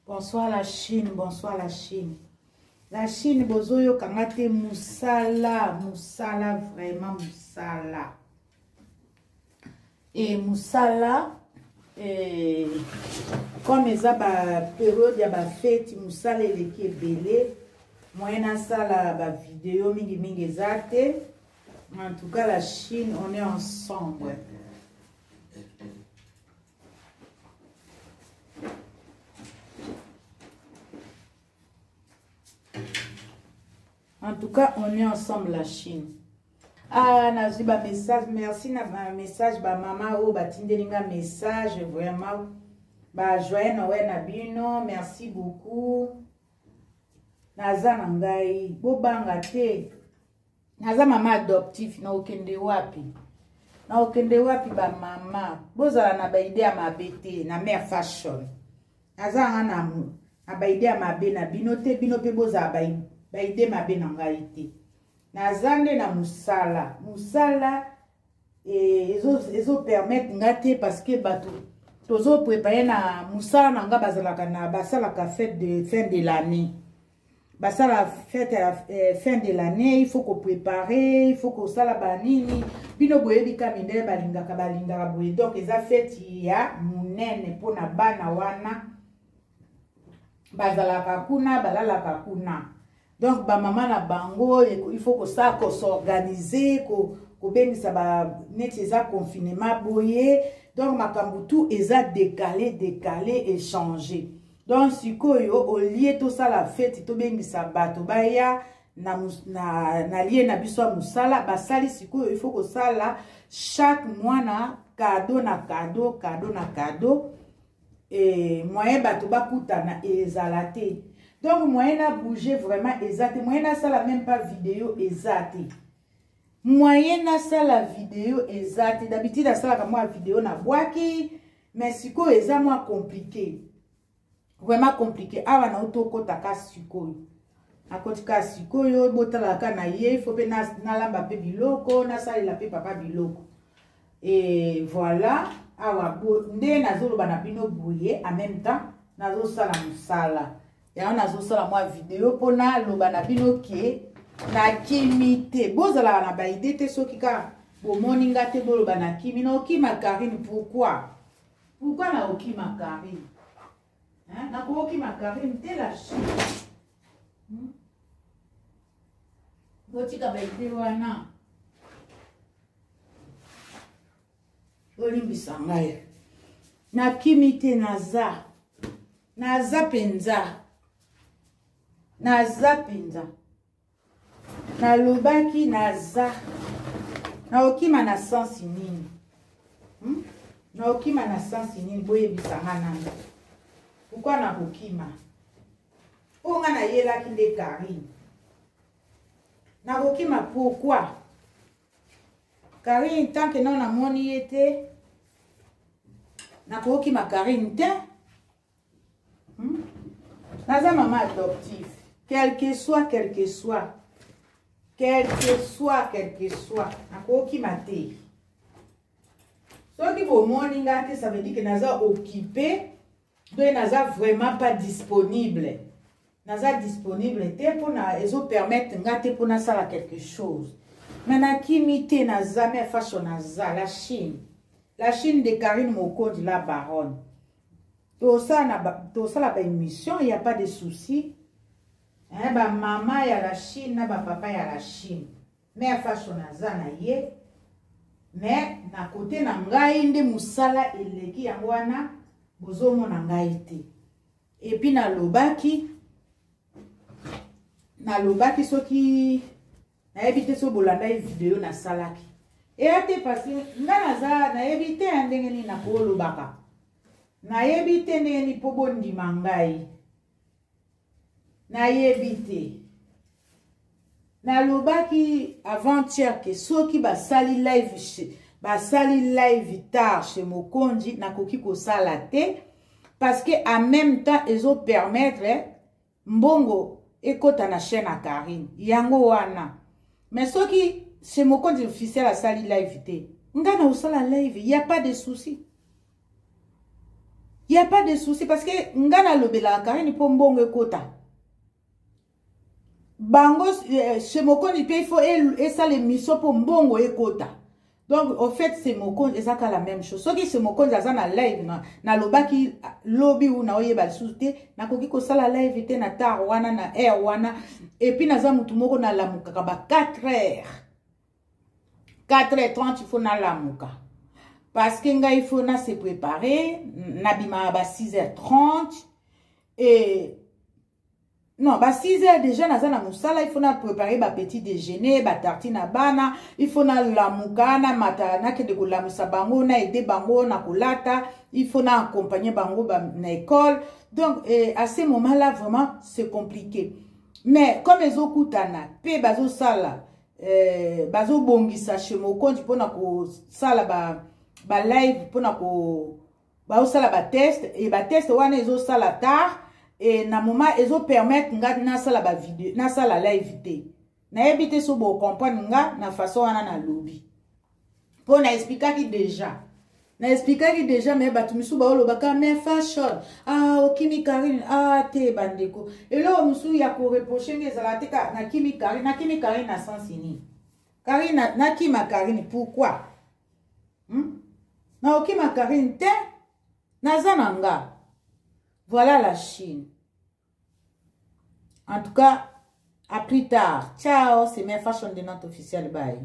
Bonsoir la Chine, bonsoir la Chine. La Chine bozoyoka nga te musala, musala vraiment musala. Et musala et comme eza ba période ya ba fête musala eleki ebele moyen nasala ba vidéo mingi mingi eza te. En tout cas la Chine on est ensemble. En tout cas, on est ensemble la Chine. Ah, nazwi ba message, merci na ba message ba mama oyo batindeli nga message vraiment. Ba joyeux Noël na bino, merci beaucoup. Naza na ngai, bobanga te. Naza mama adoptif, na okende wapi? Na okende wapi ba mama? Bozala na ba idée ya mabe te, na mère fashion. Naza nga na na ba idée ya mabe na bino te, bino pe bozala ba ba idée mabe na ngai te. Naza nde na musala, musala eh, ezo ezo permettre nga te parce que bato tozo préparer na musala na nga bazalaka na basalaka fête de fin de l'année. Basala fête ya eh, fin de l'année, il faut ko préparer, il faut kosala banini. Bino boyebi ka mindele balingaka balingaka boye. Donc eza fête ya munene pona bana wana bazalaka kuna balalaka kuna. Donc ba mama na bango il faut kosala ko s'organiser ko kobengisa ba neti eza confinement boye. Donc makambo tout eza décalé décalé échangé. Donc sikoyo olie tosala feti tobengisa bato baya na, na, na lie na biso ya mosala basali sikoyo il faut kosala chaque mwana cadeau na cadeau cadeau na cadeau e moyen bato bakutana ezala te. Donc moyen na bouger vraiment eza te, moyen nasala même pas vidéo eza te, moyen nasala vidéo eza te. D'habitude asalaka mwa vidéo na bwaki, mais sikoyo eza mwa compliqué, vraiment compliqué. Awa na otokota ka sikoyo, akoti ka sikoyo, botalaka na ye, il faut pe nalamba pe biloko, nasalela pe papa biloko. Et voilà, awa nde nazoloba na bino boye, en même temps nazosala mosala yango, nazosala mwa video mpo naloba na bino ke nakimi te. Bozalaka na baide te, soki kaka bomoni nga te boloba nakimi. Naokima Karine pourquoi? Pourquoi naokima Karine? Hein? Nakokima Karine te la Chine. Botika baide wana, bolimbisa ngai, nakimi te, naza naza mpenza, naza mpenza, nalobaki naza. Naokima na sensi nini? Naokima na sensi nini? Boyebisa nga nanu pourquoi nakokima. Mpo nga nayelaki nde Karine, nakokima pourquoi Karine? Tant que non namoni ye te, nakokima Karine te. Naza mama adoptif, quel que soit, quel que soit, quel que soit, quel que soit, nakokima te. Soki bomoni nga te, ça veut dire que naza occupé, donc naza vraiment pas disponible. Naza disponible te mpona ezopermettre nga te mpona asala quelque chose. Mais nakimi te, naza mère fashion, naza la Chine, la Chine de Karine Mokonzi la baronne. Tosala ba émission, il y a pas de souci. Hein, ba mama ya la Chine na ba papa ya la Chine, mère fashion naza na ye, mais na côté na ngai nde mosala eleki, yango wana bozomona ngai te. Et puis nalobaki soki nayebi te soki bolandaki video nasalaki eya te, parce que nga naza nayebi te ya ndenge nini nakolobaka, nayebi te ndenge nini mpo bondima ngai, nayebi te. Nalobaki avant-hier ke soki basali live, basali live tard chez Mokonzi, nakoki kosala te, parce que en même temps ezo permettre mbongo ekota na chaîne ya Karine, yango wana. Mais soki chez Mokonzi officiel asali live te, nga na osala live, y a pas de souci. Y a pas de souci, parce que nga nalobelaka Karine mpo mbongo ekota bango. Chez Mokonzi mpe il faut esala émission mpo mbongo ekota. Donc au fait, c'est Mokonzi, ezaka la même chose. Soki chez Mokonzi aza na live, nalobaki lobi u naoyeba lisusu te, nakoki kosala live te na tard wana, na heure wana. Et puis naza motu moko nalamukaka ba 4 heures, 4 heures 30 il faut nalamuka, parce que ngai il faut na se préparer. Nabimaka ba 6 heures 30 et non, ba 6 heures déjà naza na mosala. Il faut na préparer ba petit déjeuner, batartine na bana. Il faut nalamuka, namata, nakende kolamusa bango, na aider bango na kolata. Il faut na accompagner bango na école. Donc à ce moment là vraiment c'est compliqué. Mais comme ezokutana mpe bazosala, bazobongisa chez Mokonzi mpona kosala ba live, mpona ko bazosala batest e batest wana ezosala tard e na moment ezopermettre nga nasala bavideo, nasala live te. Nayebi te so bocomprendre nga na façon wana nalobi, mpo na expliquaki déjà, na expliquaki déjà. Mais bato misusu baolobaka: "Mais Fashion, ah, okimi Karine." Ah te, bandeko, eloko mosusu ya koreprocher nga ezala te. Nakimi Karine, nakimi Karine na sens nini? Karine, nakima Karine pourquoi? Naokima Karine te, naza na nga. Voilà la Chine. En tout cas, à plus tard, ciao. C'est mes Fashion de notre officiel. Bye.